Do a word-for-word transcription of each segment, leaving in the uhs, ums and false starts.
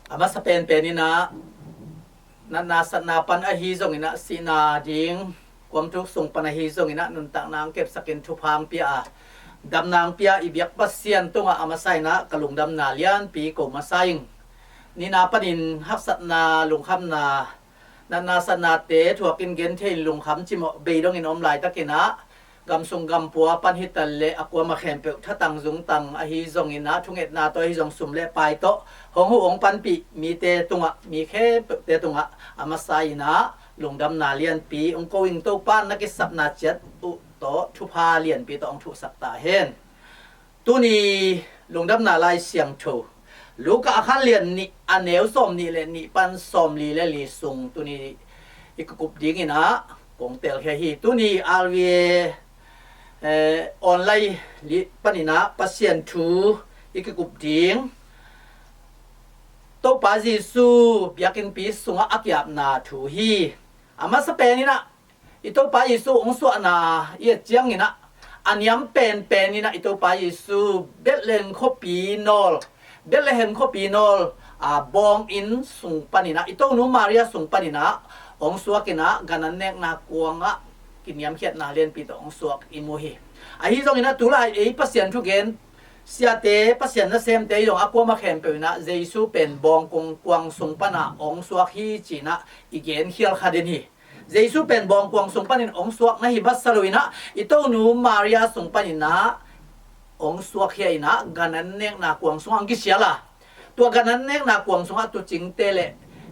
A masa penpen in ah, natna satna pan ahi zongin ah, sihna ding kuamtuk sung pan ahi zongin ah, nuntakna hong kepsakin thupha hong pia a, damna hong pia i biak Pasian tungah a masa in ah ka lungdamna lianpi ko masa ing. Nihna panin haksatna, lungkhamna, natna satnate thuakin genthei in lungkham cimawh bei dongin om laitakin ah, gam sung gam pua pan hi ta leh a kuamah khempeuh thatang zungtang ahi zongin ah, thungetna tawh ahi zong, sum le pai tawh hong huh hong panpih mite tungah, mi khempeuhte tungah a masa in ah lungdamna lianpi hong ko ing. Topa in na kisapna ciat uh tawh thupha lianpi tawh hong thuhsak ta hen. Tuni lungdamna Lai Siangtho, Luka a khan lian nih, a neu sawm nih le nih pan sawm li le li sung tuni i kukup dingin ah kong telkhia hi. Tuni R V A, eh, online li panin ah Pasian thu i kikup ding. Topa Jesu biakinnpi sungah a kiapna thu hi. A masa penin ah i Topa Jesu hong suahna i et ciangin ah, a niam penpen in ah i Topa Jesu Bethlehem khuapi nawl, Bethlehem khuapi nawl, a, bawng inn sung panin ah, i tonu Maria sung panin ah hong suakin ah, gan an nekna kuangah kiniamkhiatna lianpi tawh hong suak i mu hi. Ahi zongin ah tulai ei Pasian thugen siate, Pasian nasemte i zong a kuamah khempeuh in ah Jesu pen bawng kuang, kuang sung pan ah hong suak hi ci-in ah i genkhial kha den hi. Jesu pen bawng kuang sung panin hong suak na hi masa lo in ah, i tonu Maria sung panin ah hong suak hi a, in ah gan an nekna kuang sungah hong kisial a, tua gan an nekna kuang sungah tuucingte le,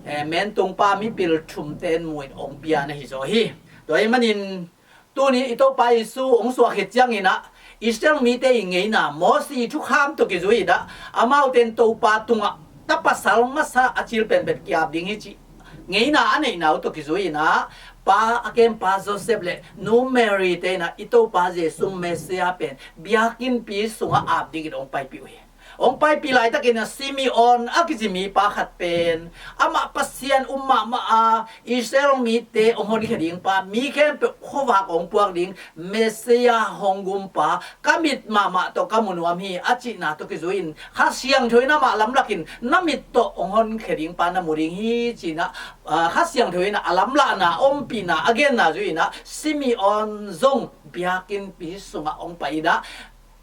eh, mentungpa mipil thumte in mu in hong bia na hi zaw hi. Tua ahih manin tuni i Topa Jesu hong suak khit ciangin ah, Israel mite i ngeina, Mosi thukham tawh kizui in ah, amaute in Topa tungah, ta pasal masa a cil penpen ki-ap ding hi cih ngeina a neihna uh tawh kizui in ah, pa a kempa Joseph le nu Mary te in ah i Topa Jesu Messiah pen biakinnpi sungah ap dingin hong paipih uh hi. Hong paipih laitakin ah Simeon a kici mipa khat pen, amah Pasian um mahmah a, Israel mite hong honkhia ding pa, mi khempeuh khuavak hong puak ding Messiah, hong gumpa, ka mit mahmah tawh ka mu nuam hi a cihna tawh kizui in, Kha Siangtho in amah lamlakin, na mit tawh hong honkhia ding pa na mu ding hi ci-in ah, ah, Kha Siangtho in ah a lamlahna, ompihna a genna zui in ah, Simeon zong biakinnpi sungah hong pai in ah,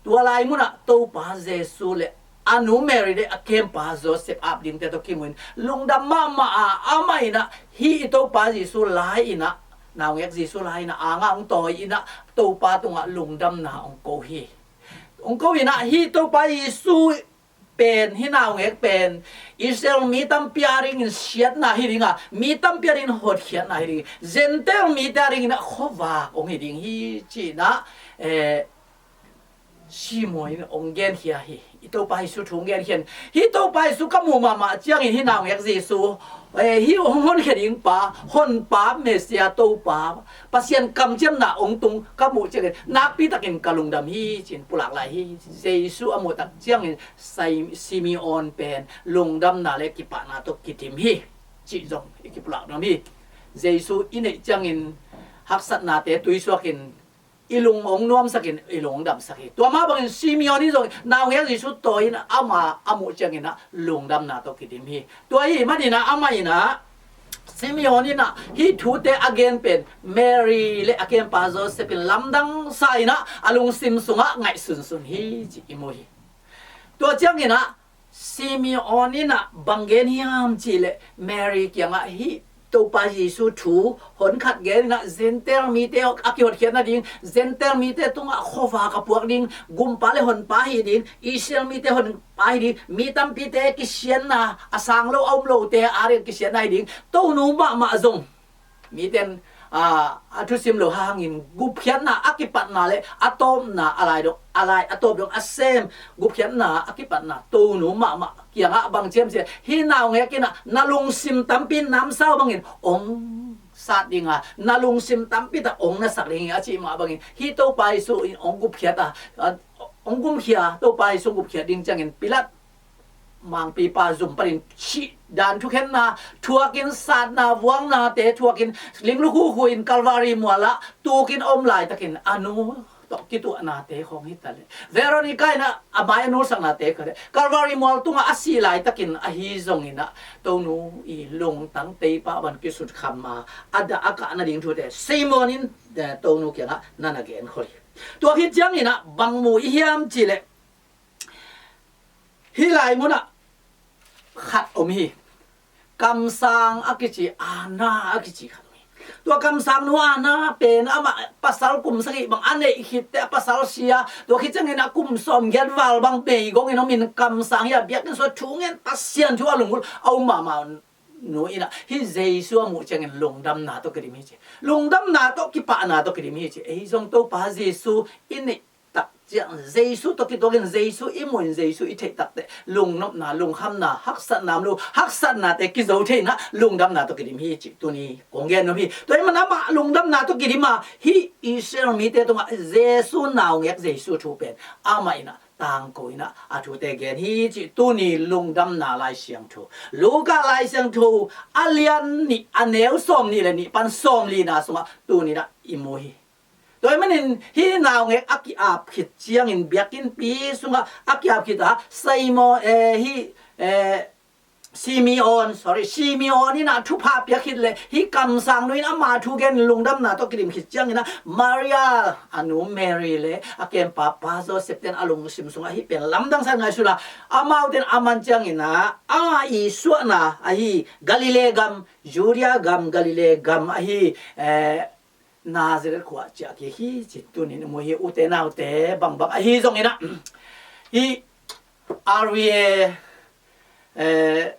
tua lai munah Topa Jesu le a nu Mary le a kempa Joseph ap dingte tawh kimu in lungdam mahmah a, amah in ah hih i Topa Jesu lai in ah, naungek Jesu lai in ah, a ngah hong tawi in ah, Topa tungah lungdamna hong ko hi. Hong ko in ah, hih Topa Jesu pen, hih naungek pen Israel mi tampi a dingin siatna hi ding a, mi tampi a dingin hotkhiatna hi ding, Gentile mite a dingin ah khuavak hong hi ding hi ci-in ah, eh, Simeon in hong genkhia hi. I Topa Jesu thu hong genkhia in, hih Topa Jesu ka muh mahmah ciangin hih naungek Jesu, eh, hih hong honkhia ding pa, honpa, Messiah, Topa, Pasian kamciamna hong tung ka muh ciangin nakpi takin ka lungdam hi ci-in pulak lai hi. Jesu a muh tak ciangin Sai-, Simeon pen lungdamna le kipahna tawh kidim hi cih zong i kipulak nuam hi. Jesu i neih ciangin haksatnate tuisuakin i lung hong nuamsakin, i lung hong damsak hi. Tua mah bangin Simeon in zong naungek Jesu tawi in ama a muh ciangin ah lungdamna tawh kidim hi. Tua ahih manin ah amah in ah, Simeon in ah hih thute a gen pen Mary le a kempa Joseph in lamdang sa in ah, a lungsim sungah ngaihsunsun hi cih i mu hi. Tua ciangin ah Simeon in ah bang gen hiam cih leh, Mary kiangah hih Topa Jesu thu hon khat gen in ah, Gentile mite a kihotkhiat nading, Gentile mite tungah khuavak a puak ding, gumpa le honpa hi ding, Israel mite honpa hi ding, mi tampite kisiatna, a sang lo a um lote a ding kisiatna hi ding, tonu mahmah zong mite in, ah, a thusim lo hangin gupkhiatna a kipatna le a tawpna a lai dong, a lai a tawp dong a sem, gupkhiatna a kipatna tonu mahmah kiangah bang ci hiam cih leh, hih naungek in ah na lungsim tampi namsau bangin hong sat ding a, na lungsim tampi tak hong nasak ding hi a cih mah bangin, hih Topa Jesu in hong gupkhiat a, ah, hong gumkhia, Topa Jesu gupkhiat ding ciangin Pilat mangpipa zum panin thih dan thukhenna thuakin, satna vuangnate thuakin, linglu khukhu in Calvary mualah tukin a om laitakin a nu tawh kituahnate khawng hi ta leh, Veronica in ah a mai a nulsaknate khawng leh, Calvary mual tungah a sih laitakin ahi zongin ah Tonu i lungtang teipa bang kisutkham a, a dah a kah nading thute Simon in, eh, Tonu kiangah na na genkhol hi. Tua khit ciangin ah bang mu i hiam cih leh, hih lai munah khat om hi. Kamsang a kici, Anna a kici khat om hi. Tua kamsang nu Anna pen amah pasal kum sagih bang a neih khitteh a pasal sia, tua khit ciangin a kum sawmgiat val bang meigongin om in kamsang hi a, biakinn sungah thu ngen, Pasian thu a lunggulh a um mahmah nu in ah hih Jesu a muh ciangin lungdamna tawh kidim hi ci. Lungdamna tawh, kipahna tawh kidim hi ci. Ei zong Topa Jesu i neih tak ciang, Jesu tawh kituakin Jesu i muh in Jesu i theih takteh lungnopna, lungkhamna, haksatna om lo, haksatnate kizo thei in ah lungdamna tawh kidim hi cih tuni kong gen nuam hi. Tua ahih manin amah lungdamna tawh kidim a, hih Israel mite tungah Jesu naungek Jesu thu pen amah in ah tangko in ah a thute gen hi cih tuni Lungdamna Lai Siangtho, Luka Lai Siangtho a lian nih, a neu sawmnih le nih pan sawmlina sungah tuni in ah i mu hi. Tua ahih manin hih naungek a ki-ap khit ciangin biakinnpi sungah a ki-ap khit a, Simon, eh, hih, eh, Simeon, sorry, Simeon in ah thupha piak khit leh hih kamsang nu in ama thu gen lungdamna tawh kidim khit ciangin ah Maria a nu Mary le a kempa pa Joseph ten a lungsim sungah hih pen lamdang sa in ngaihsun a, amaute in a man ciangin ah a i suahna ahi Galilee gam, Judea gam, Galilee gam ahi, eh, Nazareth khua ciah kik hi ci tuni in mu hi. Ute naute, bangbang ahi zongin ah hih R V A, eh,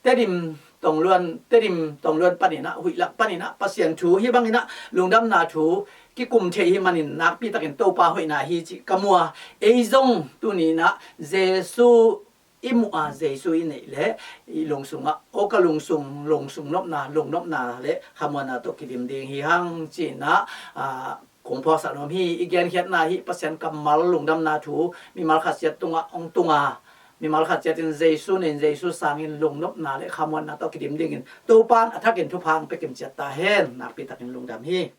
Tedim Tongluan, Tedim Tongluan panin ah, Huihlak panin ah Pasian thu hih bangin ah lungdamna thu kikum thei hi manin nakpi takin Topa hoihna hi cih ka mu a, ei zong tuni in ah Jesu i muh a, Jesu i neih leh i lungsung ah, aw ka lungsung, lungsung nopna, lungnopna le khamuanna tawh kidim ding hi hang ci in ah, ah, kong phawksak nuam hi. I genkhiatna hih Pasian kammal lungdamna thu mimal khat ciat tungah hong tung a, mimal khat ciat in Jesu nei in Jesu sangin lungnopna le khamuanna tawh kidim dingin Topa in a thakin thupha hong pia kim ciat ta hen. Nakpi takin lungdam hi.